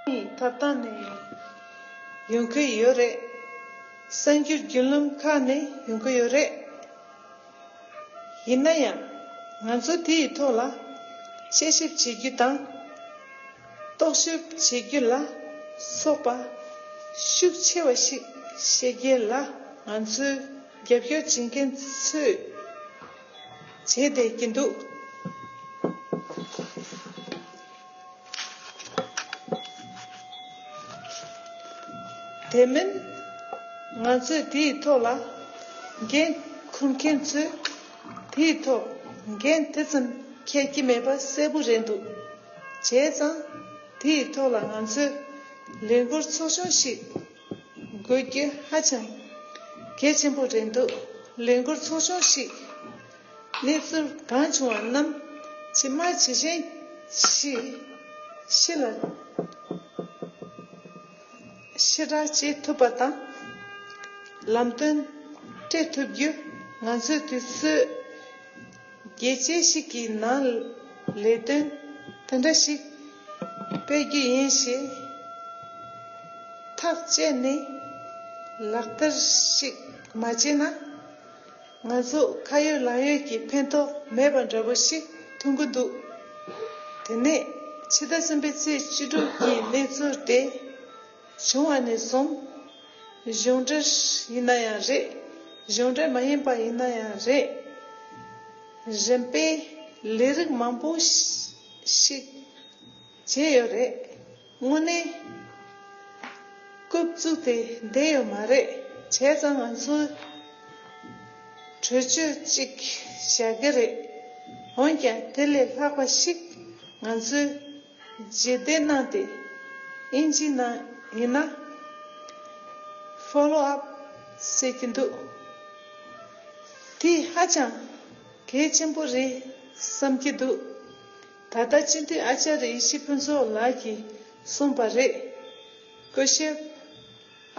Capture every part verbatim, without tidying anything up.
ནི་ཐོབ་ཐང་ནས་ཡོང་གི་ཡོད་རེད། གསར་འགྱུར་བརྒྱུད་ལམ་ཁག་ནས་ཡོང་གི་ཡོད་རེད། ཡིན་ན་ཡང་ང་ཚོ་དེའི་ཐོག་ལ་དཔྱད་ཞིབ་བྱེད་རྒྱུ་དང་། རྟོག་ཞིབ་བྱེད་རྒྱུ་ལ་སོགས་པ་ཤུགས་ཆེ་བ་ཞིག་བྱེད་རྒྱུ་ལ་ང་ཚོའི་རྒྱབ་སྐྱོར་བྱེད་མཁན་ཚོས་བྱས་བསྡད་ཀྱི་འདུག་དེ་མིན། ང་ཚོས་དེའི་ཐོག་ལ་འགན་འཁུར་མཁན་ཚོས་དེའི་ཐོག་འགན་དེ་ཙམ་འཁྱེར་གྱི་མེད་པ་གསལ་པོ་རེད་འདུག་བྱས་ཙང་དེའི་ཐོག་ལ་ང་ཚོས་ལས་འགུལ་ཚོགས་ཆུང་ཞིག་དགོས་རྒྱུ་ཧ་ཅང་གལ་ཆེན་པོ་རེད་འདུག་ལས་འགུལ་ཚོགས་ཆུང་ཞིག་གནས་ཚུལ་གང་བྱུང་བ་རྣམས་ཇི་མ་ཇི་བཞིན་ཞིག་ཕྱི་ལ་ཕྱི་བསྒྲགས་བྱེད་ཐུབ་པ་དང་། ལམ་སྟོན་སྤྲད་ཐུབ་རྒྱུ་ང་ཚོའི་དུས་ཚོད་རྒྱལ་སྤྱི་ཞིག་གི་ནང་ལས་དོན་དེ་འདྲ་ཞིག་སྤེལ་རྒྱུ་ཡིན་ཞེས་ཐག་བཅད་ནས་ལག་བསྟར་ཞིག་མ་བྱས་ན། ང་ཚོ་ཁ་ཡོད་ལག་ཡོད་ཀྱི་ཕན་ཐོགས་མེད་པ་འདྲ་པོ་ཞིག་མཐོང་གི་འདུག་དེ་ནས་ཕྱི་ཟླ་གསུམ་པའི་ཚེས་བཅུ་དྲུག་གི་གནས་ཚུལ་དེ་བྱུང་བ་ནས་བཟུང་། གཞུང་འབྲེལ་ཡིན་ན་ཡང་རེད། གཞུང་འབྲེལ་མ་ཡིན་པ་ཡིན་ན་ཡང་རེད། རིམ་པས་ལས་རིགས་མང་པོ་ཞིག་བྱས་ཡོད་རེད། དངོས་གནས་རྐུབ་བཙུགས་ཏེ་བསྡད་ཡོད་མ་རེད། བྱས་ཙང་ང་ཚོས་གྲོས་ཆོད་ཅིག་བཞག་གི་རེད། འོན་ཀྱང་དེ་ལས་ལྷག་པ་ཞིག་ང་ཚོས་རྗེས་འདེད་གནང་སྟེ་ཨིན་ཇིའི་ནང་ཡིན་ན་ཕོ་ལོ་ཨབ་ཟེར་གྱི་འདུག་དེ་ཧ་ཅང་གལ་ཆེན་པོ་རེད་བསམ་གྱི་འདུག་ད་ལྟ་སྤྱི་འཐུས་ཨ་ཅཱརྱ་ཡེ་ཤེས་ཕུན་ཚོགས་ལགས་ཀྱིས་གསུངས་པ་རེད། སྐུ་ཞབས་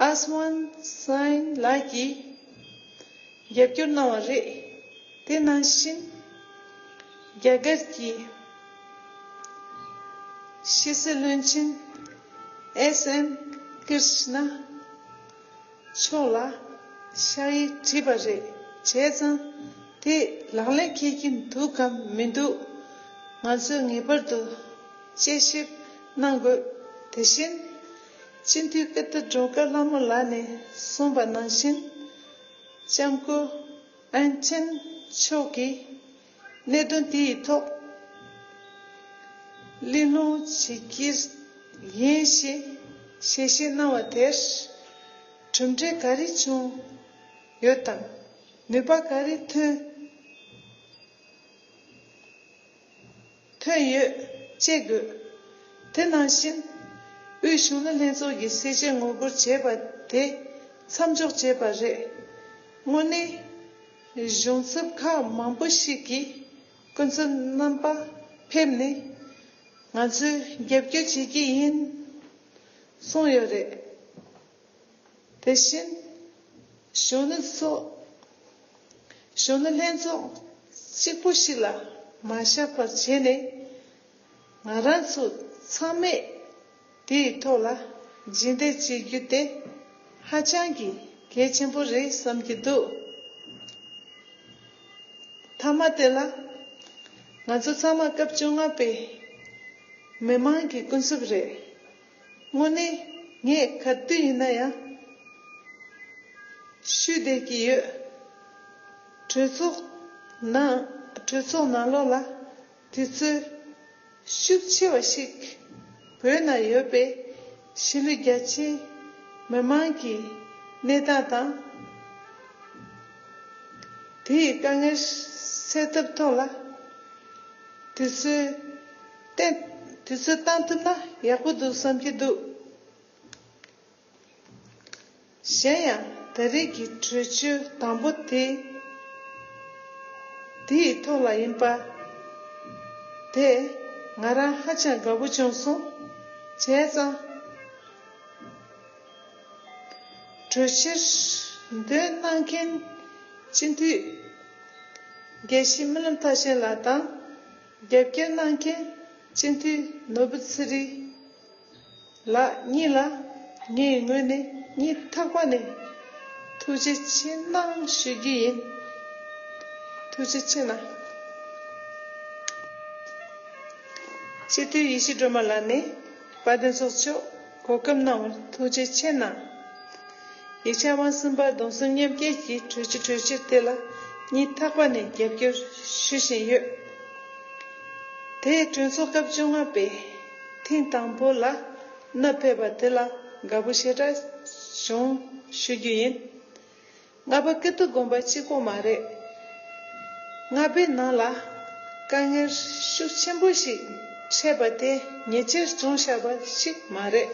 ཨ་སི་ཝན་སཱིན་ལགས་ཀྱིས་རྒྱབ་སྐྱོར་གནང་བ་རེད། དེ་ནང་བཞིན་རྒྱ་གར་གྱི་ཕྱི་སྲིད་བློན་ཆེན་ཨེས་ཨེམ་ཀིར་ཤ་ན་མཆོག་ལ་ཕྱག་ཡིག་བྲིས་པ་རེད། བྱས་ཙང་དེ་ལག་ལེན་འཁེལ་གྱི་འདུག་གམ་མི་འདུག་ང་ཚོས་ངེས་པར་དུ་དཔྱད་ཞིབ་གནང་དགོས། དེ་བཞིན་སྤྱི་འཐུས་ཀིརྟི་སྒྲོལ་དཀར་ལྷ་མོ་ལགས་ནས་གསུངས་པ་ནང་བཞིན། ལྕམ་སྐུ་ཨན་ཆན་མཆོག་གིས་གནད་དོན་དེའི་ཐོག་གླེང་སློང་བྱེད་ཀྱི་ཡིན་ཞེས་ཞལ་བཞེས་གནང་བ་དེར་གྲུབ་འབྲས་ག་རེ་བྱུང་ཡོད་དམ། ནུས་པ་ག་རེ་ཐོན། ཐོན་ཡོད་ཅེས་དགོས། དེ་ནང་བཞིན་དབུས་གཞོན་ནུ་ལྷན་ཚོགས་ཀྱི་གསལ་བཤད་ངོ་རྒོལ་བྱས་པ་དེ་མཚམས་འཇོག་བྱས་པ་རེད། དངོས་གནས་གཞུང་ཚབ་ཁག་མང་པོ་ཞིག་གིས་སྐུ་ཚབ་རྣམ་པ་ཕེབས་ནས་ང་ཚོས་རྒྱབ་སྐྱོར་བྱེད་ཀྱི་ཡིན་གསུངས་ཡོད་རེད། དེ་བཞིན་གཞོན་ནུ་ཚོ་གཞོན་ནུ་ལྷན་ཚོགས་གཅིག་པུ་ཞིག་ལ་མ་བཞག་པར་བྱས་ནས་ང་རང་ཚོ་ཚང་མས་དེའི་ཐོག་ལ་རྗེས་འདེད་བྱེད་རྒྱུ་དེ་ཧ་ཅང་གི་གལ་ཆེན་པོ་རེད་བསམ་གྱི་འདུག་མཐའ་མ་དེ་ལ་ང་ཚོ་ཚང་མ་སྐབས་བཅོ་ལྔ་པའི་མི་མང་གི་སྐུ་ཚབ་རེད། དངོས་གནས་ངས་ག་དུས་ཡིན་ན་ཡང་ཞུས་བསྡད་ཀྱི་ཡོད། གྲོས་ཚོགས་ནང་གྲོས་ཚོགས་ནང་ལོགས་ལ་དུས་ཚོད་ཤུགས་ཆེ་བ་ཞིག་བོད་ནང་ཡོད་པའི་གཞིས་ལུས་རྒྱ་ཆེའི་མི་མང་གི་གནས་སྟངས་དང་། དེའི་དཀའ་ངལ་སེལ་ཐབས་ཐོག་ལ་དུས་ཚོད་བཏོན། དུས་ཚོད་བཏང་ཐུབ་ན་ཡག་པོ་འདུག་བསམ་གྱི་འདུག་གཞན་ཡང་ད་རེས་ཀྱི་གྲོས་ཆོད་དང་པོ་དེ་དེའི་ཐོག་ལ་ཡིན་པ་དེ་ང་རང་ཧ་ཅང་དགའ་པོ་བྱུང་སོང་། བྱས་ཙང་། གྲོས་ཆོད་འདོན་གནང་མཁན་སྤྱི་འཐུས་དགེ་བཤེས་སྨོན་ལམ་མཐར་ཕྱིན་ལགས་དང་། རྒྱབ་སྐྱོར་གནང་མཁན་སྤྱི་འཐུས་ནོར་བུ་ཚེ་རིང་ ལགས། གཉིས་ལ་ངའི་ངོས་ནས་སྙིང་ཐག་པ་ནས་ཐུགས་རྗེ་ཆེ་གནང་ཞུ་རྒྱུ་ཡིན། ཐུགས་རྗེ་ཆེ་གནང་། སྤྱི་འཐུས་ཡེ་ཤེས་སྒྲོལ་མ་ལགས་ནས་དཔལ་ལྡན་ཚོགས་གཙོ་གོ་སྐབས་གནང་བར་ཐུགས་རྗེ་ཆེ་གནང་། ཡིག་ཆ་དབང་གསུམ་པ་སྡོམ་གསུམ་མཉམ་སྐྱེད་ཀྱི་གྲོས་ཆོད་གྲོས་ཆོད་དེ་ལ་སྙིང་ཐག་པ་ནས་རྒྱབ་སྐྱོར་ཞུ་བཞིན་ཡོད། དེའི་གྲོས་ཚོགས་སྐབས་བཅོ་ལྔ་པའི་ཐེངས་དང་པོ་ལ་མནའ་ཕེབས་པ་དེ་ལ་དགའ་པོ་ཞེ་དྲག་བྱུང་ཞུ་རྒྱུ་ཡིན། རྔ་པ་ཀིརྟི་དགོན་པ་གཅིག་པོ་མ་རེད། རྔ་པའི་ནང་ལ་དཀའ་ངལ་ཤུགས་ཆེན་པོ་ཞིག་འཕྲད་པ་དེ་ཉེ་ཆར་བྱུང་བཞག་པ་ཞིག་མ་རེད།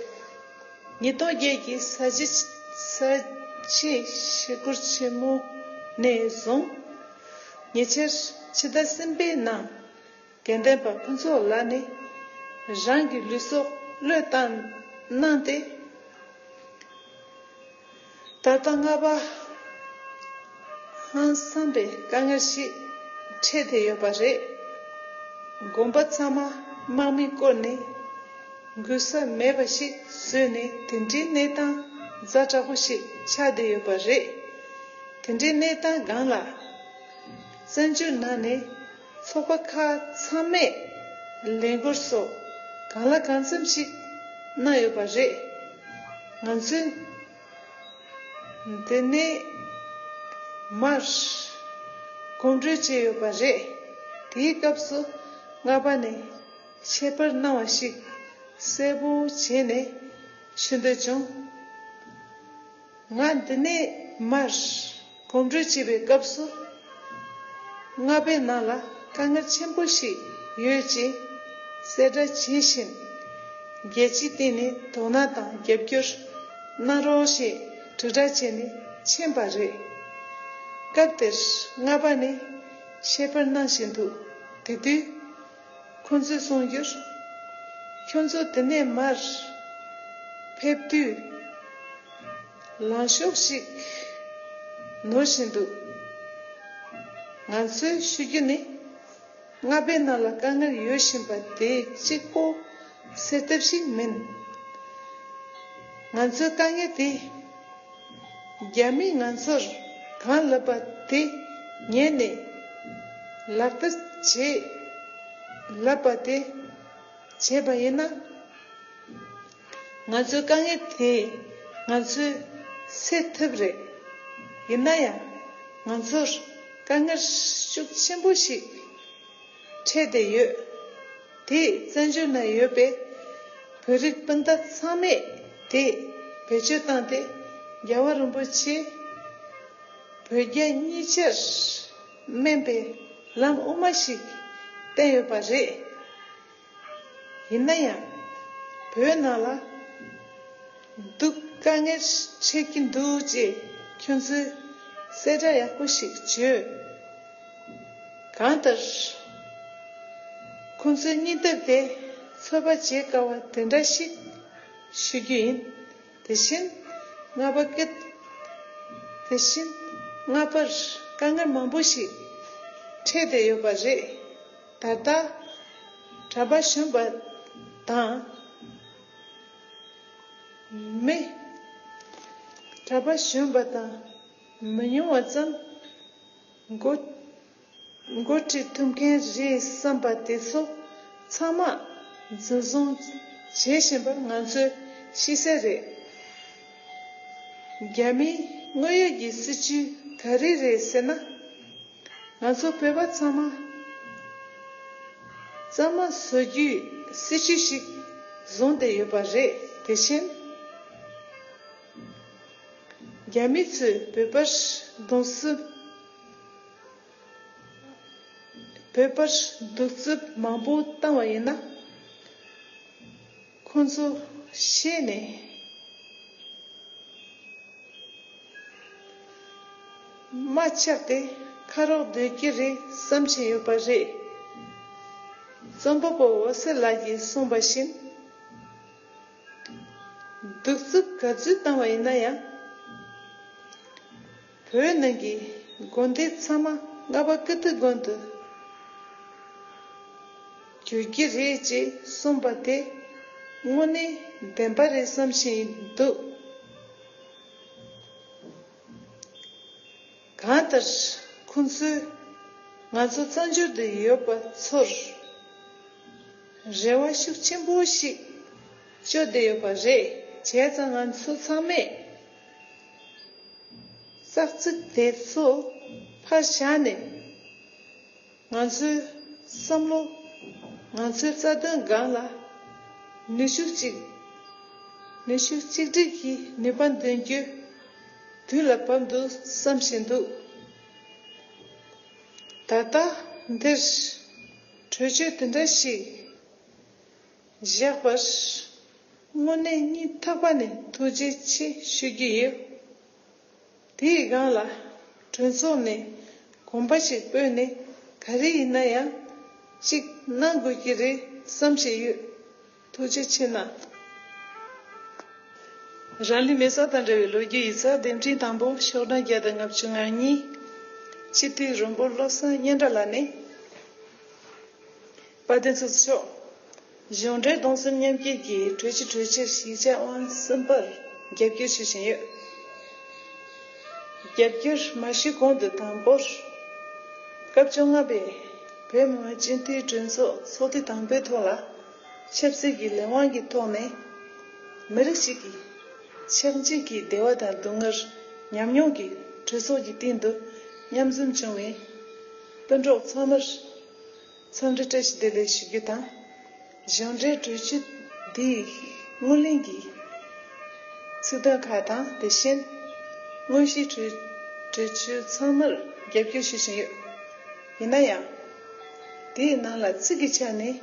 ཉིས་སྟོང་བརྒྱད་ཀྱི་ས་བྱི་ས་བྱི་ཞི་རྒོལ་ཆེན་མོ་ནས་བཟུང་། ཉེ་ཆར་ཕྱི་ཟླ་གསུམ་པའི་ནང་། དགེ་ལྡན་པ་ཕུན་ཚོགས་ལགས་ནས་རང་གི་ལུས་སྲོག་བློས་བཏང་གནང་སྟེ། ད་ལྟ་རྔ་པ་ཧང་སངས་པའི་དཀའ་ངལ་ཞིག་འཕྲད་བསྡད་ཡོད་པ་རེད། དགོན་པ་ཚང་མ་དམག་མིས་བསྐོར་ནས་འགུལ་ས་མེད་པ་ཞིག་བཟོས་ནས་དེ་འདྲའི་གནས་སྟངས་ཛ་དྲག་པོ་ཞིག་ཆགས་བསྡད་ཡོད་པ་རེད། དེ་འདྲའི་གནས་སྟངས་སྒང་ལ། བཙན་བྱོལ་ནང་ནས་ཚོགས་པ་ཁག་ཚང་མས་ལས་འགུལ་སོགས་གང་ལ་གང་འཚམ་ཞིག་གནང་ཡོད་པ་རེད། ང་ཚོས་འདི་ནས་མར་གོམ་བགྲོད་བྱས་ཡོད་པ་རེད། དེའི་སྐབས་སུ་རྔ་པ་ནས་ཆད་པར་གནང་བ་ཞིག་གསལ་པོ་བྱས་ནས་ཞུ་འདོད་བྱུང་། ང་འདི་ནས་མར་གོམ་བགྲོད་བྱེད་པའི་སྐབས་སུ། རྔ་པའི་ནང་ལ་དཀའ་ངལ་ཆེན་པོ་ཞིག་ཡོད་ཅེས་གསལ་བསྒྲགས་བྱས་ཤིང་། རྒྱལ་སྤྱིའི་སྟེང་ནས་དོ་སྣང་དང་རྒྱབ་སྐྱོར་གནང་རོགས་ཞེས་དྲིལ་བསྒྲགས་བྱས་ནས་ཕྱིན་པ་རེད། སྐབས་དེར་རྔ་པ་ནས་ཆད་པར་གནང་བཞིན་འདུག་དེ་དུས། ཁོ་ཚོས་གསུངས་རྒྱུར། ཁྱོད་ཚོ་དེ་ནས་མར་ཕེབས་དུས་ལངས་ཕྱོགས་ཤིག་ནོར་བཞིན་འདུག་ང་ཚོས་ཞུ་རྒྱུ་ནི། རྔ་པའི་ནང་ལ་དཀའ་ངལ་ཡོད་བཞིན་པ་དེ་གཅིག་པོ་སེལ་ཐབས་ཤིག་མིན། ང་ཚོའི་དཀའ་ངལ་དེ། རྒྱ་མིས་ང་ཚོར་གང་ལབ་པ་དེ་ཉན་ནས་ལག་བསྟར་བྱེད་ལབ་པ་དེ་བྱས་པ་ཡིན་ན། ང་ཚོའི་དཀའ་ངལ་དེ་ང་ཚོས་སེལ་ཐུབ་རེད། ཡིན་ན་ཡང་ང་ཚོར་དཀའ་ངལ་ཤུགས་ཆེན་པོ་ཞིག་འཕྲད་བསྡད་ཡོད། དེས་བཙན་བྱོལ་ན་ཡོད་པའི་བོད་རིགས་སྤུན་ཟླ་ཚང་མས་དེ་བེད་སྤྱོད་བཏང་སྟེ། རྒྱལ་བ་རིན་པོ་ཆེ་བོད་རྒྱ་གཉིས་ཆར་སྨན་པའི་ལམ་དབུ་མ་ཞིག་བསྟན་ཡོད་པ་རེད། ཡིན་ན་ཡང་། བོད་ནང་ལ་སྡུག་དཀའ་ངལ་འཕྲད་ཀྱི་འདུག་ཅེས་ཁྱོད་ཚོས་གསལ་བསྒྲགས་ཡག་པོ་ཞིག་བྱོས། གང་ལྟར། ཁོང་ཚོའི་སྙིང་སྟོབས་དེ་ཚོད་པ་བྱེད་དཀའ་བ་དེ་འདྲ་ཞིག་ཞུ་རྒྱུ་ཡིན། དེ་བཞིན་རྔ་པ་ཀི། དེ་བཞིན་རྔ་པར་དཀའ་ངལ་མང་པོ་ཞིག་འཕྲད་བསྡད་ཡོད་པ་རེད། ད་ལྟ་གྲྭ་པ་གཞོན་པ་དང་མི། གྲྭ་པ་གཞོན་པ་དང་མི་ཉུང་བ་ཙམ་འགོ་འགོ་ཁྲིད་ཐུབ་མཁན་རེད་བསམ་པ་དེ་ཚོ་ཚང་མ་འཛིན་བཟུང་བྱེད་བཞིན་པ་ང་ཚོས་ཤེས་གསལ་རེད། རྒྱ་མིའི་དངོས་ཡོད་ཀྱི་སྲིད་བྱུས་ག་རེ་རེད་ཟེར་ན། ང་ཚོ་བོད་པ་ཚང་མ་གཙང་མ་བཟོ་རྒྱུའི་སྲིད་བྱུས་ཤིག་བཟུང་བསྡད་ཡོད་པ་རེད། དེ་བཞིན་རྒྱ་མི་ཚོས་བོད་པར་གདུང་སེམས། བོད་པར་གདུག་རྩུབ་མང་པོ་བཏང་བ་ཡིན་ན། ཁོང་ཚོ་ཤེས་ནས། དམག་ཆགས་ཏེ་ཁ་རོག་སྡོད་ཀྱི་རེད་བསམ་བཞིན་ཡོད་པ་རེད། རྩོམ་པ་པོ་འོད་ཟེར་ལགས་ཀྱིས་གསུངས་པ་བཞིན། གདུག་རྩུབ་ག་ཚོད་བཏང་བ་ཡིན་ན་ཡང་། བོད་ནང་གི་དགོན་སྡེ་ཚང་མ་རྔ་པ་ཀིརྟི་དགོན་དུ་འགྱུར་གྱི་རེད་ཅེས་གསུངས་པ་དེ། དངོས་གནས་བདེན་པ་རེད་བསམ་བཞིན་འདུག་གང་ལྟར་ཁོང་ཚོས་ང་ཚོ་བཙན་བྱོལ་དུ་ཡོད་པ་ཚོར་རེ་བ་ཤུགས་ཆེན་པོ་ཞིག་བཅོལ་བསྡད་ཡོད་པ་རེད། བྱས་ཙང་ང་ཚོ་ཚང་མས་ཙག་ཙིག་དེ་ཚོ་ཕར་བཞག་ནས། ང་ཚོའི་བསམ་བློ། ང་ཚོའི་རྩ་དོན་སྒང་ལ་ནུས་ཤུགས་གཅིག་ནུས་ཤུགས་གཅིག་སྒྲིལ་གྱིས་ནུས་པ་འདོན་རྒྱུ་དུས་ལ་བབ་འདུག་བསམ་བཞིན་འདུག་ད་ལྟ་འདིར་གྲོས་ཆོད་དེ་འདྲ་ཞིག་བཞག་པར་དངོས་གནས་སྙིང་ཐག་པ་ནས་ཐུགས་རྗེ་ཆེ་ཞུ་རྒྱུ་ཡོད། དེའི་སྒང་ལ་གྲོས་ཚོགས་ནས་གོམ་པ་ཞིག་སྤོས་ནས་ག་རེ་ཡིན་ན་ཡང་གཅིག་གནང་དགོས་ཀྱི་རེད་བསམ་བཞིན་ཡོད། ཐུགས་རྗེ་ཆེ་གནང་། རང་ལུས་མེ་སྲེག་དང་འབྲེལ་བའི་ལོ་རྒྱུས་ཡིག་ཚགས་འདེམས་ཐོན་དང་པོ་ཤོག་གྲངས་བརྒྱ་དང་ལྔ་བཅུ་ང་གཉིས། སྤྱི་འཐུས་རོང་པོ་བློ་བཟང་སྙན་གྲགས་ལགས་ནས། དཔལ་ལྡན་ཚོགས་གཙོ་མཆོག་གཞུང་འབྲེལ་གདུང་སེམས་མཉམ་སྐྱེད་ཀྱི་གྲོས་གཞི་གྲོས་ཆོད་ཞིག་ཆ་དབང་གསུམ་པར་རྒྱབ་སྐྱོར་ཞུ་བཞིན་ཡོད། རྒྱབ་སྐྱོར་མ་ཞུས་གོང་དུ་དང་པོར་སྐབས་བཅོ་ལྔ་པའི་བོད་མི་མང་སྤྱི་འཐུས་གྲོས་ཚོགས་ཚོགས་དུས་དང་པོའི་ཐོག་ལ་ཆབ་སྲིད་ཀྱི་ལས་དབང་གི་ཐོག་ནས་མི་རིགས་ཤིག་གི་ཆགས་འཇིག་གི་བདེ་བ་དང་སྡུག་བསྔལ་ཉམས་མྱོང་གི་གྲོས་ཚོགས་ཀྱི་སྟེང་དུ་མཉམ་འཛོམས་བྱུང་བའི་སྤུན་གྲོགས་ཚང་མར། འཚམས་འདྲི་བཀྲ་ཤིས་བདེ་ལེགས་ཞུ་རྒྱུ་དང་། གཞུང་འབྲེལ་གྲོས་ཆོད་འདིའི་སྔོན་གླེང་གི་ཚིག་དོན་ཁག་དང་། དེ་བཞིན་དངོས་གཞིའི་གྲོས་གྲོས་ཆོད་ཚང་མར་རྒྱབ་སྐྱོར་ཞུ་བཞིན་ཡོད། ཡིན་ན་ཡང་། དེའི་ནང་ལ་ཚིག་གི་ཆ་ནས་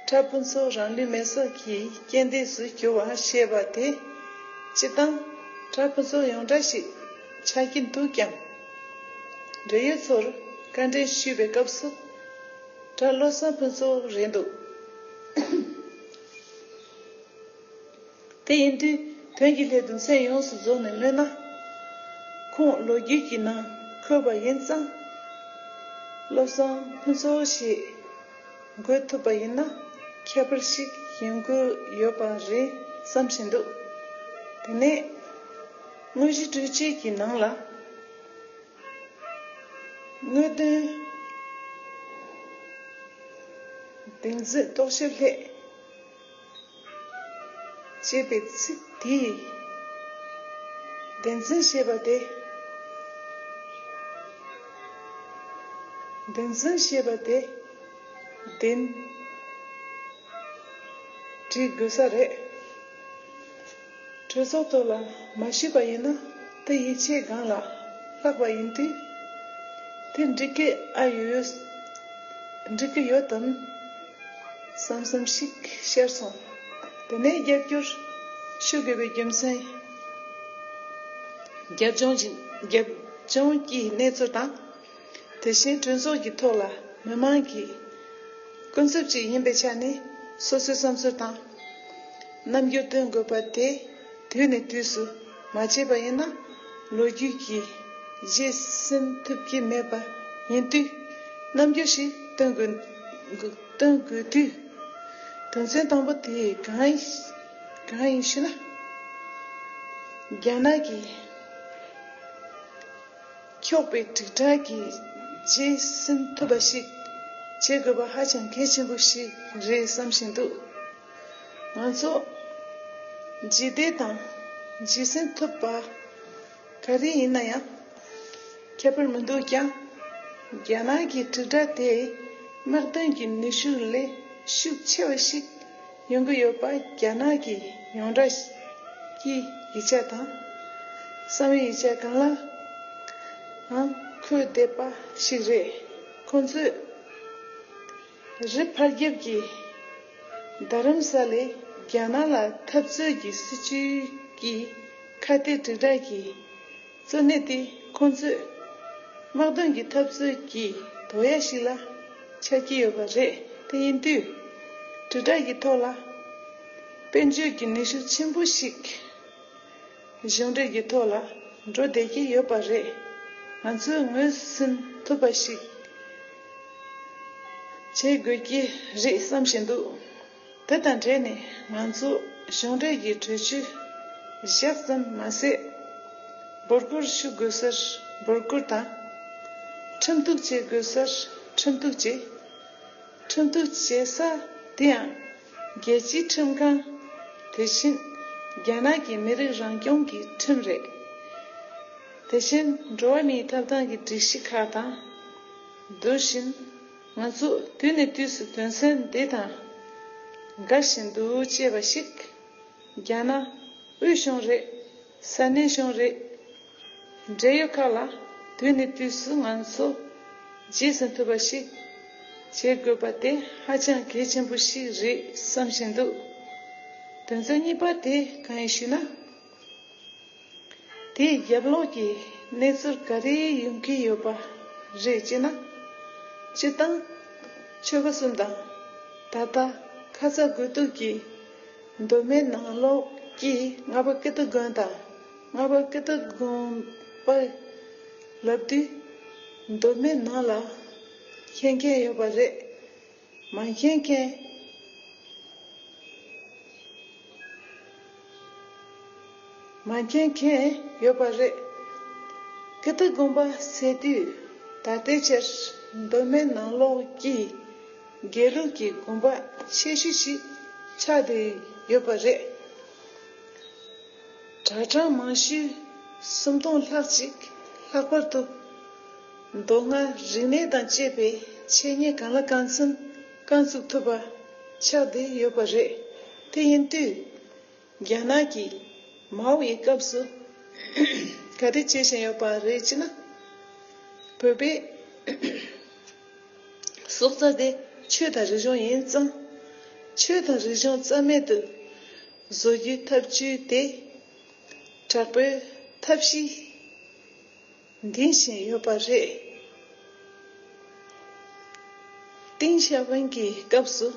གྲྭ་ཕུན་ཚོགས་རང་ལུས་མེ་སྲེག་གི་རྐྱེན་འདས་སུ་གྱུར་བ་ཞེས་པ་དེ་སྤྱིར་བཏང་གྲྭ་ཕུན་ཚོགས་ཡོངས་གྲགས་ཤིག་ཆགས་ཀྱི་འདུག་ཀྱང་། འབྲེལ་ཡོད་ཚོར་བཀའ་འདྲི་ཞུས་པའི་སྐབས་སུ། གྲྭ་བློ་བཟང་ཕུན་ཚོགས་རེད་འདུག་དེ་ཡིན་དུས་དོན་གྱི་སླད་དུ་མཚན་ཡོངས་སུ་རྫོགས་ནས་སྨོས་ན། ཁོང་ལོ་རྒྱུས་ཀྱི་ནང་འཁོད་པ་ཡིན་ཙང་། བློ་བཟང་ཕུན་ཚོགས་ཞེས་འགོད་ཐུབ་པ་ཡིན་ན་ཁྱད་པར་ཞིག་ཡོང་གི་ཡོད་པ་རེད་བསམ་བཞིན་འདུག་དེ་ནས་དངོས་གཞི་གྲོས་ཆོད་ཀྱི་ནང་ལ། དངོས་དོན་བདེན་འཛིན་རྟོག་ཞིབ་སླད་ཅེས་པའི་ཚིག་དེས་བདེན་འཛིན་ཞེས་པ་དེ། བདེན་འཛིན་ཞེས་པ་དེ་བདེན་བྲི་དགོས་ས་རེད། གྲོས་ཚོགས་ཐོག་ལ་མ་ཞུས་པ་ཡིན་ན་དེ་ཡིད་ཆེས་སྒང་ལ་ལྷག་པ་ཡིན་དུས། དེ་འགྲིག་གི་ཨ་ཡོད། འགྲིག་གི་ཡོད་དམ་བསམ་བསམ་ཞིག་ཤར་སོང་། དེ་ནས་རྒྱབ་སྐྱོར་ཞུ་དགོས་པའི་རྒྱུ་མཚན། རྒྱབ་ལྗོངས་ཀྱི་རྒྱབ་ལྗོངས་ཀྱི་གནས་ཚུལ་དང་། དེ་བཞིན་གྲོས་ཚོགས་ཀྱི་ཐོག་ལ་མི་མང་གི་སྐུ་ཚབ་ཅིག་ཡིན་པའི་ཆ་ནས་སོ་སོའི་བསམ་ཚུལ་དང་། རྣམ་འགྱུར་སྟོན་དགོས་པ་དེ་དུས་ནས་དུས་སུ་མ་བྱས་པ་ཡིན་ན་ལོ་རྒྱུས་ཀྱིས་རྗེས་ཟིན་ཐུབ་ཀྱི་མེད་པ་ཡིན་དུས། རྣམ་འགྱུར་ཞིག་སྟོན་དགོས་སྟོན་དགོས་དུས། དོན་ཚན་དང་པོ་དེ་གང་ཡིན་གང་ཡིན་ཞུ་ན། རྒྱ་ནག་གི་འཁྱོག་པའི་དྲིལ་བསྒྲགས་ཀྱིས་རྗེས་ཟིན་ཐུབ་པ་ཞིག་བྱེད་དགོས་པ་ཧ་ཅང་གལ་ཆེན་པོ་ཞིག་རེད་བསམ་བཞིན་འདུག་ང་ཚོ་རྗེས་འདེད་དང་རྗེས་ཟིན་ཐུབ་པ་ག་རེ་ཡིན་ན་ཡང་ཁྱད་པར་མི་འདུག་ཀྱང་། རྒྱ་ནག་གི་དྲིལ་བསྒྲགས་དེ་དམག་དོན་གྱི་ནུས་ཤུགས་ལས་ཤུགས་ཆེ་བ་ཞིག་ཡོང་གི་ཡོད་པ་རྒྱ་ནག་གི་ཡོངས་གྲགས་ཀྱི་ཡིག་ཆ་དང་། བསམ་ཡས་ཡིག་ཆ་གང་ལའང་འཁོད་བསྡད་པ་ཞིག་རེད། ཁོང་ཚོས་རི་ཕར་རྒྱབ་ཀྱི་རྡ་རམ་ས་ལའི་རྒྱ་ནག་ལ་འཐབ་རྩོད་ཀྱི་སྲིད་བྱུས་ཀྱི་ཁ་གཏད་དྲིལ་བསྒྲགས་ཀྱི་གཙོ་གནད་དེ་ཁོང་ཚོས་དམག་དོན་གྱི་འཐབ་རྩོད་ཀྱི་དོ་ཡ་ཞིག་ལ་ཆགས་ཀྱི་ཡོད་པ་རེད། དེ་ཡིན་དུས་དྲིལ་བསྒྲགས་ཀྱི་ཐོག་ལ་དཔལ་འབྱོར་གྱི་ནུས་ཤུགས་ཆེན་པོ་ཞིག་གཞུང་འབྲེལ་གྱི་ཐོག་ལ་འགྲོ་བསྡད་ཀྱི་ཡོད་པ་རེད། ང་ཚོས་ངོས་ཟིན་ཐུབ་པ་ཞིག་བྱེད་དགོས་ཀྱི་རེད་བསམ་བཞིན་འདུག་དེ་དང་འབྲེལ་ནས་ང་ཚོ་གཞུང་འབྲེལ་གྱི་གྲོས་ཆོད་བཞག་ཙམ་མ་ཟད། འབོད་སྐུལ་ཞུ་དགོས་སར་འབོད་སྐུལ་དང་། ཁྲིམས་གཏུག་བྱེད་དགོས་སར་ཁྲིམས་གཏུག་བྱས། ཁྲིམས་གཏུག་བྱེད་ས་དེ་ཡང་རྒྱལ་སྤྱིའི་ཁྲིམས་ཁང་། དེ་བཞིན་རྒྱ་ནག་གི་མི་རིགས་རང་སྐྱོང་གི་ཁྲིམས་རེད། དེ་བཞིན་འགྲོ་བ་མིའི་ཐོབ་ཐང་གི་སྒྲིག་གཞི་ཁག་དང་། དེ་བཞིན་ང་ཚོ་དུས་ནས་དུས་སུ་དོན་ཚན་འདི་དང་འགལ་བཞིན་འདུག་ཅེས་པ་ཞིག་རྒྱ་ནག་དབུས་གཞུང་རེད། ས་གནས་གཞུང་རེད། འབྲེལ་ཡོད་ཁག་ལ་དུས་ནས་དུས་སུ་ང་ཚོ་རྗེས་ཟིན་ཐུབ་པ་ཞིག་བྱེད་དགོས་པ་དེ་ཧ་ཅང་གལ་ཆེན་པོ་ཞིག་རེད་བསམ་བཞིན་འདུག་དོན་ཚན་གཉིས་པ་དེ་གང་ཡིན་ཞུས་ན། དེའི་རྒྱབ་ལོགས་ཀྱི་གནས་ཚུལ་ག་རེ་ཡོང་གི་ཡོད་པ་རེད་ཅེ་ན། སྤྱིར་བཏང་ཆོལ་ཁ་གསུམ་དང་། ད་ལྟ་ཁ་ཚ་དགོས་གཏུགས་ཀྱི་མདོ་སྨད་ནང་ལོགས་ཀྱི་རྔ་པ་ཀིརྟི་དགོན་དང་རྔ་པ་ཀིརྟི་དགོན་པ་ལབ་དུས་མདོ་སྨད་ནང་ལ་མཁྱེན་མཁན་ཡོད་པ་རེད། མ་མཁྱེན་མཁན། མ་མཁྱེན་མཁན་ཡོད་པ་རེད། ཀིརྟི་དགོན་པ་ཟེར་དུས་ད་ལྟའི་ཆར་མདོ་སྨད་ནང་ལོགས་ཀྱི་དགེ་ལུགས་ཀྱི་དགོན་པ་ཆེ་ཤོས་ཤིག་ཆགས་བསྡད་ཡོད་པ་རེད། གྲྭ་གྲངས་མང་ཤོས་སུམ་སྟོང་ལྷག་ཅིག་ལྷག་པར་དུ་མདོ་སྔགས་རིག་གནས་དང་བཅས་པའི་འཆད་ཉན་གང་ལ་གང་འཚམ་རྐང་བཙུགས་ཐུབ་པ་ཆགས་བསྡད་ཡོད་པ་རེད། དེ་ཡིན་དུས། རྒྱ་ནག་གིས་མའོ་ཡི་སྐབས་སུ་ག་རེ་བྱེད་བཞིན་ཡོད་པ་རེད་ཅེ་ན། བོད་པའི་སྲོག་རྩ་དེ་ཆོས་དང་རིག་གཞུང་ཡིན་ཙང་། ཆོས་དང་རིག་གཞུང་རྩ་མེད་དུ་བཟོ་རྒྱུའི་ཐབས་བྱུས་དེ་དྲག་པོའི་ཐབས་ཤེས་འདིང་བཞིན་ཡོད་པ་རེད། ཏིང་ཞའོ་ཕིང་གི་སྐབས་སུ་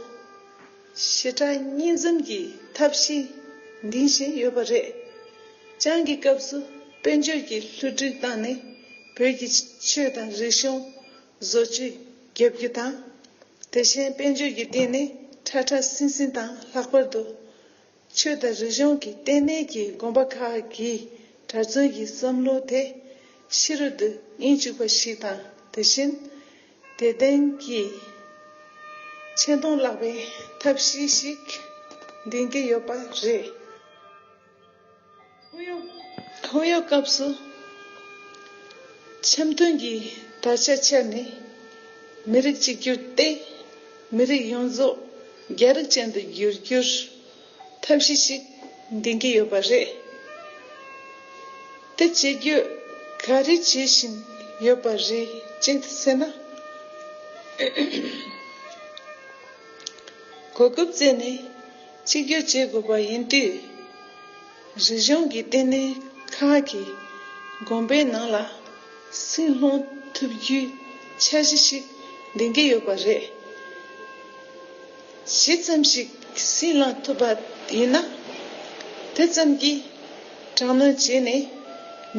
ཞི་དྲག་གཉིས་འཛོམས་ཀྱི་ཐབས་ཤེས་འདིང་བཞིན་ཡོད་པ་རེད། ཅང་གི་སྐབས་སུ་དཔལ་འབྱོར་གྱི་བསླུ་བྲིད་བཏང་ནས་བོད་ཀྱི་ཆོས་དང་རིག་གཞུང་བཟོ་བཅོས་བརྒྱབ་རྒྱུ་དང་། དེ་བཞིན་དཔལ་འབྱོར་གྱི་སྟེང་ནས་ཁྲ་ཁྲ་སིང་སིང་དང་ལྷག་པར་དུ། ཆོས་དང་རིག་གཞུང་གི་ལྟེ་གནས་ཀྱི་དགོན་པ་ཁག་གི་གྲྭ་བཙུན་གྱི་བསམ་བློ་དེ་ཕྱི་རོལ་དུ་དབྱིངས་ཕྱུག་པ་ཞིག་དང་། དེ་བཞིན་དད་ལྡན་གྱི་ཆེ་མཐོང་བརླག་པའི་ཐབས་ཤེས་ཤིག་འདིང་གི་ཡོད་པ་རེད། ཧུ་ཡོ། ཧུ་ཡོ་སྐབས་སུ། འཆམ་མཐུན་གྱི་དར་ཆ་འཕྱར་ནས་མི་རིགས་གཅིག་གྱུར་ཏེ། མི་རིགས་ཡོངས་རྫོགས་རྒྱ་རིགས་ཅན་དུ་བསྒྱུར་རྒྱུར་ཐབས་ཤེས་ཤིག་འདིང་གི་ཡོད་པ་རེད། དེ་བྱེད་རྒྱུ་ག་རེ་བྱེད་བཞིན་ཡོད་པ་རེད་ཅེས་ཟེར་ན། གོ་སྐབས་བཙལ་ནས་གཅིག་གྱུར་བྱེད་དགོས་པ་ཡིན་དུས། རིག་གཞུང་གི་ལྟེ་གནས་ཁག་གི་དགོན་པའི་ནང་ལ་སྲིད་སློང་ཐུབ་རྒྱུའི་འཆར་གཞི་ཞིག་འདིང་གི་ཡོད་པ་རེད། ཇི་ཙམ་ཞིག་སྲིད་བླང་ཐུབ་པ་ཡིན་ན། དེ་ཙམ་གྱིས་དྲག་གནོན་བྱས་ནས་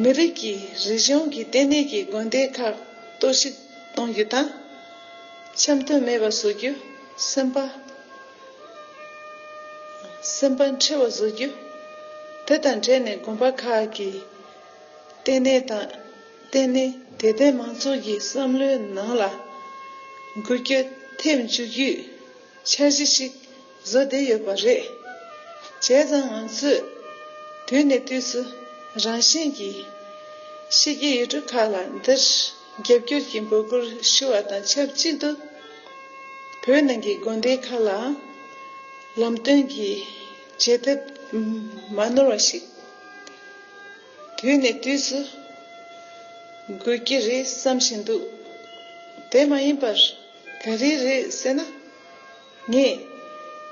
མི་རིགས་ཀྱི་རིག་གཞུང་གི་ལྟེ་གནས་ཀྱི་དགོན་སྡེ་ཁག་གཏོར་བཤིག་གཏོང་རྒྱུ་དང་། འཆམ་མཐུན་མེད་པ་བཟོ་རྒྱུ། སེམས་པ། སེམས་པ་འཁྲུལ་བ་བཟོ་རྒྱུ། དེ་དང་འབྲེལ་ནས་དགོན་པ་ཁག་གི་ལྟེ་གནས་དང་ལྟེ་གནས་དད་ལྡན་མང་ཚོགས་ཀྱི་བསམ་བློའི་ནང་ལ་འགུལ་སྐྱོད་ཐེབས་འཇུག་རྒྱུའི་འཆར་གཞི་ཞིག་བཟོ་བསྡད་ཡོད་པ་རེད། བྱས་ཙང་ང་ཚོས་དུས་ནས་དུས་སུ་རང་བཞིན་གྱིས་ཕྱི་རྒྱལ་ཡུལ་གྲུ་ཁག་ལ་འདིར་རྒྱབ་སྐྱོར་གྱི་འབོད་སྐུལ་ཞུ་བ་དང་ཆབས་ཅིག་ཏུ། བོད་ནང་གི་དགོན་སྡེ་ཁག་ལའང་ལམ་སྟོན་གྱི་བྱེད་ཐབས་མ་ནོར་བ་ཞིག་དུས་ནས་དུས་སུ་དགོས་ཀྱི་རེད་བསམ་བཞིན་འདུག་དེ་མ་ཡིན་པར་ག་རེ་རེད་ཟེར་ན། ངས་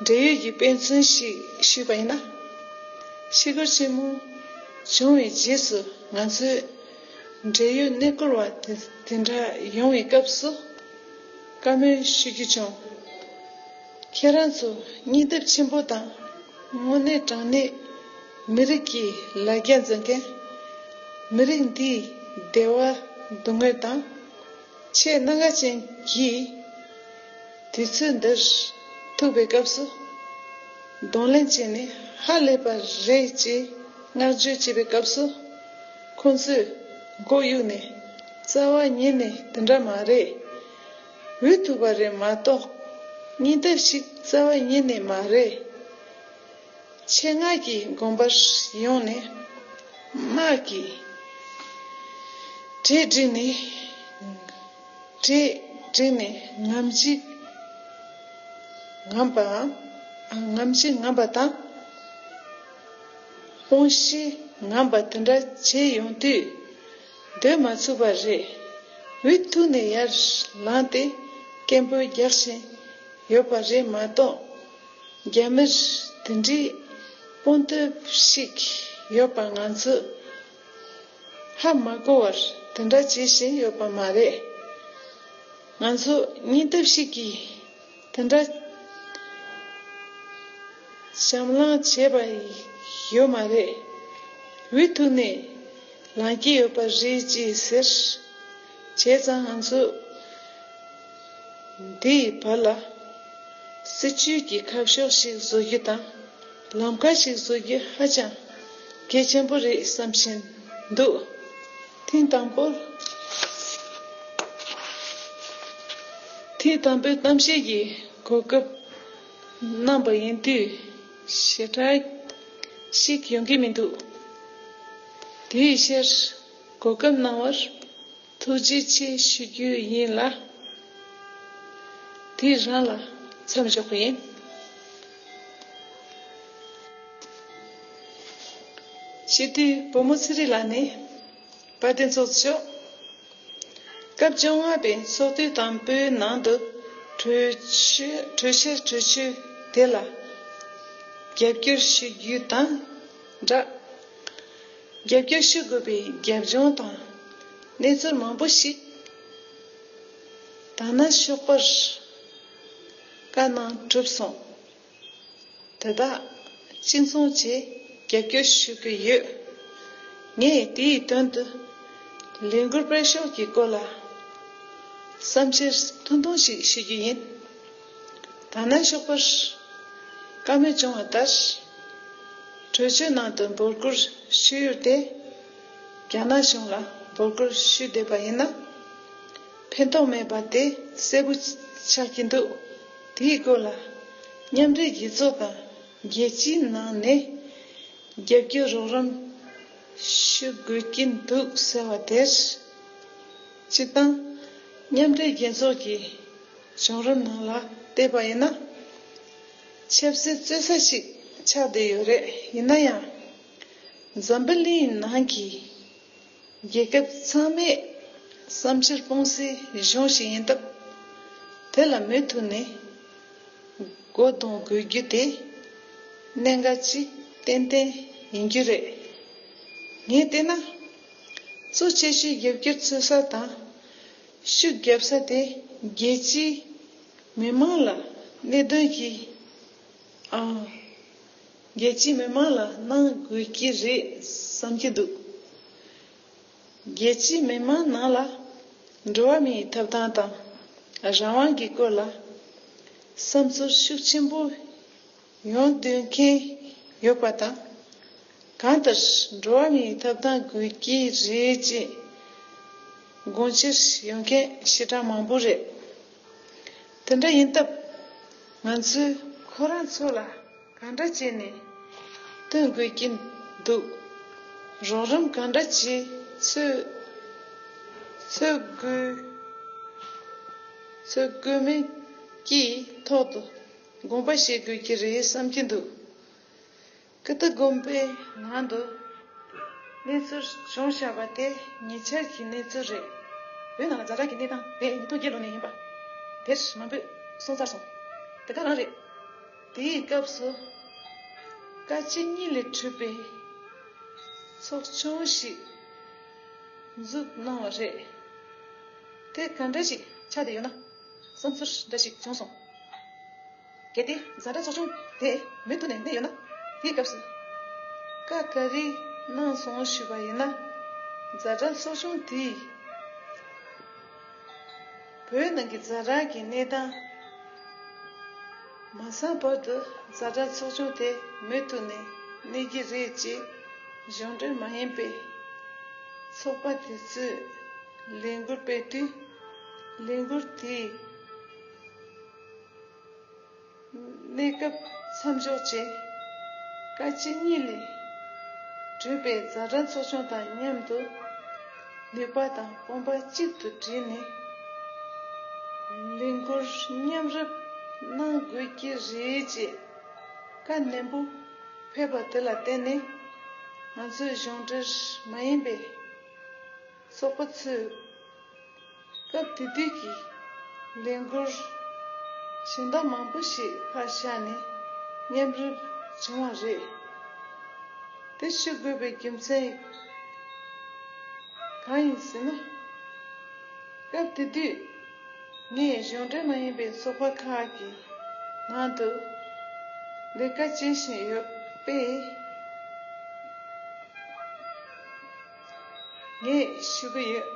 འབྲེལ་ཡོད་ཀྱི་དཔེ་མཚོན་ཞིག་ཞུས་པ་ཡིན་ན། ཕྱི་སྒོར་ཆེན་མོ་བྱུང་བའི་རྗེས་སུ་ང་ཚོས་འབྲེལ་ཡོད་གནས་སྐོར་བ་དེ་དེ་འདྲ་ཡོང་བའི་སྐབས་སུ་བཀའ་མོལ་ཞུ་རྒྱུ་བྱུང་། ཁྱེད་རང་ཚོ་སྙིང་སྟོབས་ཆེན་པོ་དང་དངོས་གནས་དྲང་གནས་མི་རིགས་ཀྱི་ལ་རྒྱ་འཛིན་མཁན། མི་རིགས་འདིའི་བདེ་བ་སྡུག་བསྔལ་དང་། ཆེས་གནད་འགག་ཅན་གྱི་དུས་ཚོད་འདིར་ཐུག་པའི་སྐབས་སུ། གདོང་ལེན་བྱས་ནས་ཧ་ལས་པ་རེད་ཅེས་བསྔགས་བརྗོད་བྱེད་པའི་སྐབས་སུ། ཁོང་ཚོས་མགོ་གཡུགས་ནས་རྩ་བ་ཉིད་ནས་དེ་འདྲ་མ་རེད། འུ་ཐུག་པ་རེད་མ་གཏོགས་སྙིང་སྟོབས་ཤིག་རྩ་བ་ཉིད་ནས་མ་རེད། ཆེད་མངགས་ཀྱིས་དགོན་པར་ཡོང་ནས་དམག་གིས་གྲལ་བསྒྲིགས་ནས། གྲས་བསྒྲིགས་ནས་ངམ་གཅིག་ངམ་པའམ། ངམ་གཅིག་ངམ་པ་དང་། དཔུང་ཤེད་ངམ་པ་དེ་འདྲ་བྱས་ཡོང་དུས་སྡོད་མ་ཚུགས་པ་རེད། འུ་ཐུག་ནས་ཡར་ལངས་ཏེ་སྐད་འབོད་རྒྱག་བཞིན་ཡོད་པ་རེད་མ་གཏོགས། རྒྱ་མིར་དེ་འདྲའི་དཔུང་སྟོབས་ཤིག་ཡོད་པ་ང་ཚོས་ཧ་མ་གོ་བར་དེ་འདྲ་བྱེད་བཞིན་ཡོད་པ་མ་རེད། ང་ཚོ་སྙིང་སྟོབས་ཤིག་གིས་དེ་འདྲ་བྱམས་བརླིང་བྱས་པ་ཡོད་མ་རེད། འུ་ཐུག་ནས་ལངས་ཀྱི་ཡོད་པ་རེད་ཅེས་ཟེར། བྱས་ཙང་ང་ཚོས་འདིའི་བར་ལ་སྲིད་ཇུས་ཀྱི་ཁ་ཕྱོགས་ཤིག་བཟོ་རྒྱུ་དང་། ལམ་ཁ་ཞིག་བཟོ་རྒྱུ་ཧ་ཅང་གལ་ཆེན་པོ་རེད་བསམ་བཞིན་འདུག་ཐེངས་དང་པོར། ཐེངས་དང་པོའི་གཏམ་བཤད་ཀྱི་གོ་སྐབས་གནང་པ་ཡིན་དུས་ཞེ་དྲག་ཞིག་ཡོང་གི་མི་འདུག་དེའི་ཕྱིར་གོ་སྐབས་གནང་བར་ཐུགས་རྗེ་ཆེ་ཞུ་རྒྱུ་ཡིན་ལ། དེ་རང་ལ་མཚམས་འཇོག་གི་ཡིན། སྤྱི་འཐུས་བུ་མོ་ཚེ་རིང་ལགས་ནས་དཔལ་ལྡན་ཚོགས་གཙོ་མཆོག་སྐབས་བཅོ་ལྔ་པའི་ཚོགས་དུས་དང་པོའི་ནང་དུ་གྲོས་ཆོད་གྲོས་ཆོད་གྲོས་ཆོད་དེ་ལ་རྒྱབ་སྐྱོར་ཞུ་རྒྱུ་དང་སྦྲགས། རྒྱབ་སྐྱོར་ཞུ་དགོས་པའི་རྒྱབ་ལྗོངས་དང་གནས་ཚུལ་མང་པོ་ཞིག་ད་ནང་ཞོགས་པར་བཀའ་གནང་གྲུབ་སོང་། དེ་དག་གཅིག་མཚུངས་ཀྱིས་རྒྱབ་སྐྱོར་ཞུ་གི་ཡོད། ངས་དེའི་དོན་དུ་ལས་འགུལ་སྤེལ་ཕྱོགས་ཀྱི་སྐོར་ལ་བསམ་འཆར་ཐུང་ཐུང་ཞིག་ཞུ་རྒྱུ་ཡིན། ད་ནང་ཞོགས་པར་བཀའ་མོལ་བྱུང་བ་ལྟར། གྲོས་ཆོད་ནང་དུ་འབོད་སྐུལ་ཞུ་ཡུལ་དེ་རྒྱ་ནག་གཞུང་ལ་འབོད་སྐུལ་ཞུ་བསྡད་པ་ཡིན་ན། ཕན་ཐོགས་མེད་པ་དེ་གསལ་པོ་ཆགས་ཀྱི་འདུག་དེའི་སྐོར་ལ་མཉམ་འབྲེལ་རྒྱལ་ཚོགས་དང་རྒྱལ་སྤྱིའི་ནང་ནས་རྒྱབ་སྐྱོར་རོགས་རམ་ཞུ་དགོས་ཀྱི་འདུག་ཟེར་བ་དེར། སྤྱིར་བཏང་མཉམ་འབྲེལ་རྒྱལ་ཚོགས་ཀྱི་བྱུང་རིམ་ནང་ལ་བལྟས་པ་ཡིན་ན། ཆབ་སྲིད་རྩོད་ས་ཞིག་ཆགས་བསྡད་ཡོད་རེད། ཡིན་ན་ཡང་། འཛམ་བུ་གླིང་ནང་གི་རྒྱལ་ཁབ་ཚང་མས་བསམ་འཆར་སྤུངས་སའི་གཞུང་ཞིག་ཡིན་སྟབས། དེ་ལ་མུ་མཐུད་ནས་སྒོ་རྡུང་དགོས་རྒྱུ་དེ་གནད་འགག་ཅིག་ཏན་ཏན་ཡིན་རྒྱུ་རེད། ངས་བལྟས་ན། གཙོ་ཆེ་ཤོས་རྒྱབ་སྐྱོར་འཚོལ་ས་དང་ཤུགས་རྒྱབ་ས་དེ་རྒྱལ་སྤྱིའི་མི་མང་ལ་གནད་དོན་གྱི་ཨ། རྒྱལ་སྤྱིའི་མི་མང་ལ་གནང་དགོས་ཀྱི་རེད་བསམ་གྱི་འདུག་རྒྱལ་སྤྱིའི་མི་མང་ནང་ལ་འགྲོ་བ་མིའི་ཐོབ་ཐང་དང་རང་དབང་གི་སྐོར་ལ་བསམ་ཚུལ་ཤུགས་ཆེན་པོ་ཡོང་འདོད་མཁན་ཡོད་པ་དང་། གང་ལྟར་འགྲོ་བ་མིའི་ཐོབ་ཐང་དགོས་ཀྱི་རེད་ཅེས་དགོངས་འཆར་ཡོད་མཁན་ཞེ་དྲག་མང་པོ་རེད། དེ་འདྲ་ཡིན་སྟབས། ང་ཚོས་ཁོ་རང་ཚོ་ལ་གང་འདྲ་བྱས་ནས་བསྟུན་དགོས་ཀྱི་འདུག་རོགས་རམ་གང་འདྲ་བྱས་འཚོལ་འཚོལ་དགོས་འཚོལ་དགོས་མིན་གྱི་ཐོག་ཏུ་དགོངས་པ་བཞེས་དགོས་ཀྱི་རེད་བསམ་གྱི་འདུག་ཀི་ཏི་དགོན་པའི་ནང་དུ་གནས་ཚུལ་བྱུང་བཞག་པ་དེ་ཉེ་ཆར་གྱི་གནས་ཚུལ་རེད། བོད་ནང་ལ་ཛ་དྲག་གི་གནས་སྟངས་དེ་ཉིས་སྟོང་བརྒྱད་ལོ་ནས་ཡིན་པ་དེ་མང་པོས་གསུངས་ཚར་སོང་། དེ་ག་རང་རེད། དེའི་སྐབས་སུ་བཀའ་སྤྱི་གཉིས་ལས་གྲུབ་པའི་ཚོགས་ཆུང་ཞིག་འཛུགས་གནང་བ་རེད། དེ་ག་འདྲ་ཞིག་ཆགས་བསྡད་ཡོད་ན། བསམ་ཚུལ་འདྲ་ཞིག་བྱུང་སོང་། གལ་ཏེ་ཛ་དྲག་ཚོགས་ཆུང་དེ་མུ་མཐུད་ནས་གནས་ཡོད་ན། དེའི་སྐབས་སུ་བཀའ་ག་རེ་གནང་སོང་ཞུས་པ་ཡིན་ན། ཛ་དྲག་ཚོགས་ཆུང་དེས་བོད་ནང་གི་ཛ་དྲག་གི་གནས་སྟངས་ མ་སངས་བར་དུ་ཛ་དྲག་ཚོགས་ཆུང་དེ་མུ་མཐུད་ནས་གནས་ཀྱི་རེད་ཅེས་གཞུང་འབྲེལ་མ་ཡིན་པའི་ཚོགས་པ་དེ་ཚོས་ལས་འགུལ་སྤེལ་དུས། ལས་འགུལ་དེའི་གནས་སྐབས་མཚམས་འཇོག་བྱས། བཀའ་སྤྱི་གཉིས་ལས་གྲུབ་པའི་ཛ་དྲག་ཚོགས་ཆུང་དང་མཉམ་དུ་ནུས་པ་དང་དཔུང་པ་གཅིག་ཏུ་བསྒྲིལ་ནས་ལས་འགུལ་མཉམ་རུབ་གནང་དགོས་ཀྱི་རེད་ཅེས་བཀའ་ནན་པོ་ཕེབས་པ་དེ་ལ་བརྟེན་ནས། ང་ཚོའི་གཞུང་འབྲེལ་མ་ཡིན་པའི་ཚོགས་པ་ཚོས་སྐབས་དེ་དུས་ཀྱི་ལས་འགུལ་གཞན་དག་མང་པོ་ཞིག་ཕར་བཞག་ནས་མཉམ་རུབ་བྱུང་བ་རེད། དེ་ཞུ་དགོས་པའི་རྒྱུ་མཚན་གང་ཡིན་ཟེར་ན། སྐབས་དེ་དུས་ངས་གཞུང་འབྲེལ་མ་ཡིན་པའི་ཚོགས་པ་ཁག་གི་ནང་དུ་ལས་ཀ་བྱེད་བཞིན་ཡོད་པས། ངས་ཞུ་གི་ཡོད།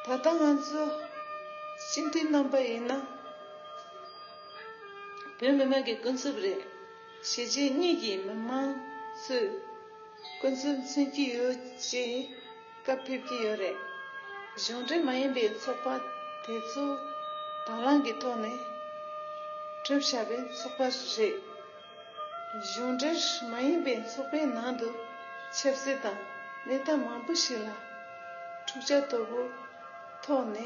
ད་ལྟ་ང་ཚོ་སྤྱི་འཐུས་རྣམ་པ་ཡིན་ན་བོད་མི་མང་གི་སྐུ་ཚབ་རེད། གཞིས་བྱེས་གཉིས་ཀྱི་མི་མང་ཚོས་སྐུ་ཚབ་མཚོན་གྱི་ཡོད་ཅེས་བཀའ་ཕེབས་ཀྱི་ཡོད་རེད། གཞུང་འབྲེལ་མ་ཡིན་པའི་ཚོགས་པ་དེ་ཚོ་དང་བླངས་ཀྱི་ཐོག་ནས་གྲུབ་བཞག་པའི་ཚོགས་པ་རེད། གཞུང་འབྲེལ་མ་ཡིན་པའི་ཚོགས་པའི་ནང་དུ་ཆབ་སྲིད་དང་གནས་སྟངས་མང་པོ་ཞིག་ལ་འཁྲུག་ཆ་དོད་པོ་ཐོག་ནས་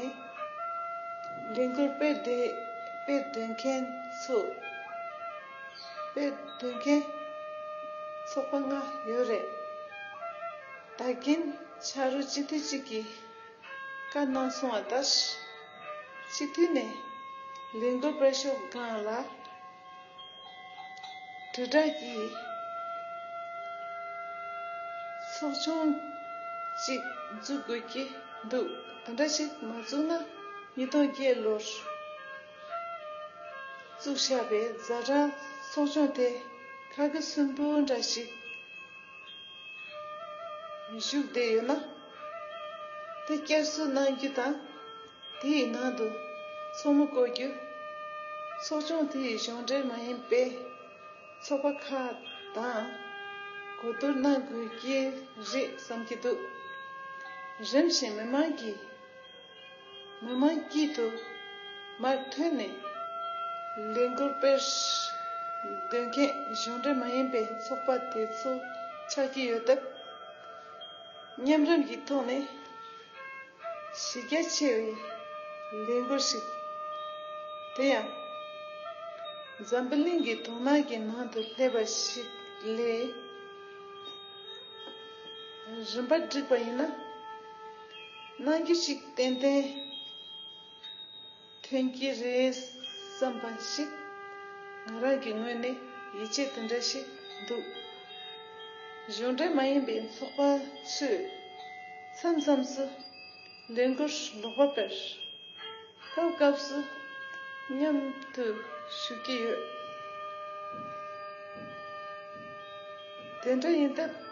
ལས་འགུལ་སྤེལ་བསྡད་སྤེལ་སྡོད་མཁན་ཚོ་སྤེལ་སྡོད་མཁན་ཚོགས་པ་ལྔ་ཡོད་རེད། ད་གིན་ཕྱག་རོགས་སྤྱི་འཐུས་གཅིག་གིས་བཀའ་གནང་སོང་བ་ལྟར། སྤྱི་འཐུས་ནས་ལས་འགུལ་སྤེལ་ཕྱོགས་སྒང་ལ་དྲིལ་བསྒྲགས་ཀྱི་ཚོགས་ཆུང་གཅིག་འཛུགས་དགོས་ཀྱི་འདུག་དེ་འདྲ་ཞིག་མ་བཙུགས་ན་ཉིས་སྟོང་བརྒྱད་ལོར་བཙུགས་བཞག་པའི་ཛ་དྲག་ཚོགས་ཆུང་དེ་ཁ་དགེ་གསུམ་པོ་འདྲ་ཞིག་བཞུགས་བསྡད་ཡོད་ན། དེ་བསྐྱར་གསོ་གནང་རྒྱུ་དང་། དེའི་ནང་དུ་ཚོགས་མི་བསྐོ་རྒྱུ། ཚོགས་ཆུང་དེའི་གཞུང་འབྲེལ་མ་ཡིན་པའི་ཚོགས་པ་ཁག་དང་གོ་བསྡུར་གནང་དགོས་ཀྱི་རེད་བསམ་གྱི་འདུག་རིམ་བཞིན་མི་མང་གིས་མི་མང་དཀྱིལ་དུ་མར་ཐོན་ནས་ལས་འགུལ་སྤེལ་འདོད་མཁན་གཞུང་འབྲེལ་མ་ཡིན་པའི་ཚོགས་པ་དེ་ཚོ་ཆགས་ཀྱི་ཡོད་སྟབས། མཉམ་རུབ་ཀྱི་ཐོག་ནས་གཞི་རྒྱ་ཆེ་བའི་ལས་འགུལ་ཞིག་དེ་ཡང་འཛམ་བུ་གླིང་གི་དོ་སྣང་གི་ནང་དུ་སླེབས་པ་ཞིག་ལས། རིམ་པ་བསྒྲིགས་པ་ཡིན་ན། གནང་རྒྱུ་ཞིག་ཏན་ཏན་ཐོན་གྱི་རེད་བསམ་པ་ཞིག་ང་རང་གི་ངོས་ནས་ཡིད་ཆེས་དེ་འདྲ་ཞིག་འདུག་གཞུང་འབྲེལ་མ་ཡིན་པའི་ཚོགས་པ་ཚོས་མཚམས་མཚམས་སུ་ལས་འགུལ་ལོག་པ་སྤེལ། སྐབས་སྐབས་སུ་མཉམ་དུ་ཞུགས་ཀྱི་ཡོད། དེ་འདྲ་ཡིན་སྟབས།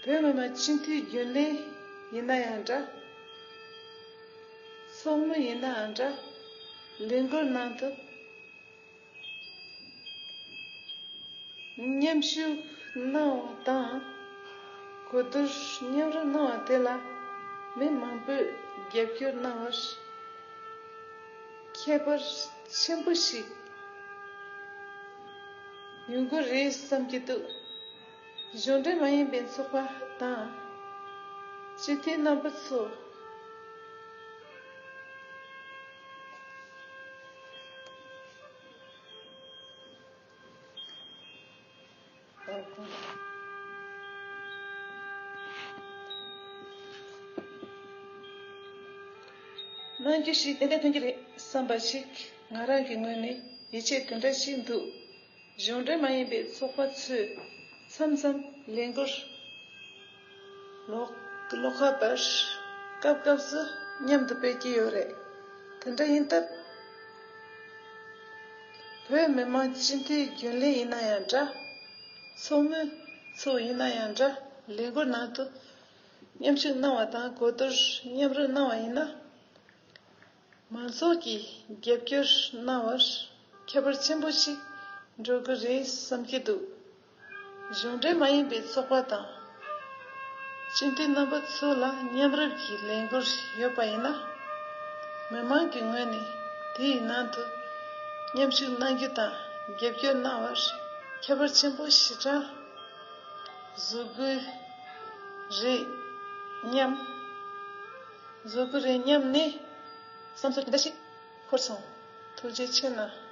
བོད་མི་མང་སྤྱི་འཐུས་རྒྱུན་ལས་ཡིན་ན་ཡང་འདྲ། ཚོགས་མི་ཡིན་ནའང་འདྲ། ལས་འགུལ་ནང་དུ་མཉམ་ཞུགས་གནང་བ་དང་། གོ་བསྡུར་མཉམ་རུབ་གནང་བ་དེ་ལ་མི་མང་པོས་རྒྱབ་སྐྱོར་གནང་བར་ཁྱད་པར་ཆེན་པོ་ཞིག་ཡོང་གི་རེད་བསམ་གྱི་འདུག་གཞུང་འབྲེལ་མ་ཡིན་པའི་ཚོགས་པ་དང་སྤྱི་འཐུས་རྣམ་པ་ཚོ། གནང་རྒྱུ་ཞིག་ཏན་ཏན་ཐོན་གྱི་རེད་བསམ་པ་ཞིག་ང་རང་གི་ངོས་ནས་ཡིད་ཆེས་དེ་འདྲ་ཞིག་འདུག་གཞུང་འབྲེལ་མ་ཡིན་པའི་ཚོགས་པ་ཚོས་མཚམས་མཚམས་ལས་འགུལ་ལོག་ལོག་ཁ་པར་སྐབས་སྐབས་སུ་མཉམ་དུ་སྤེལ་གྱི་ཡོད་རེད། དེ་འདྲ་ཡིན་སྟབས། བོད་མི་མང་སྤྱི་འཐུས་རྒྱུན་ལས་ཡིན་ན་ཡང་འདྲ། ཚོགས་མི་ཚོ་ཡིན་ན་ཡང་འདྲ། ལས་འགུལ་ནང་དུ་མཉམ་ཞུགས་གནང་བ་དང་གོ་བསྡུར་མཉམ་རུབ་གནང་བ་ཡིན་ན། མང་ཚོགས་ཀྱིས་རྒྱབ་སྐྱོར་གནང་བར་ཁྱད་པར་ཆེན་པོ་ཞིག་འགྲོ་གི་རེད་བསམ་གྱི་འདུག་གཞུང་འབྲེལ་མ་ཡིན་པའི་ཚོགས་པ་དང་སྤྱི་འཐུས་རྣམ་པ་ཚོ་ལ་མཉམ་རུབ་ཀྱི་ལས་འགུལ་ཡོད་པ་ཡིན་ན། མི་མང་གི་ངོས་ནས་དེའི་ནང་དུ་མཉམ་ཞུགས་གནང་རྒྱུ་དང་རྒྱབ་སྐྱོར་གནང་བར་ཁྱད་པར་ཆེན་པོ་ཞེ་དྲག་བཟོ་དགོས་རེད་སྙམ། བཟོ་དགོས་རེད་སྙམ་ནས་བསམ་ཚུལ་དེ་འདྲ་ཞིག་འཁོར་སོང་། ཐུགས་རྗེ་ཆེ་གནང་།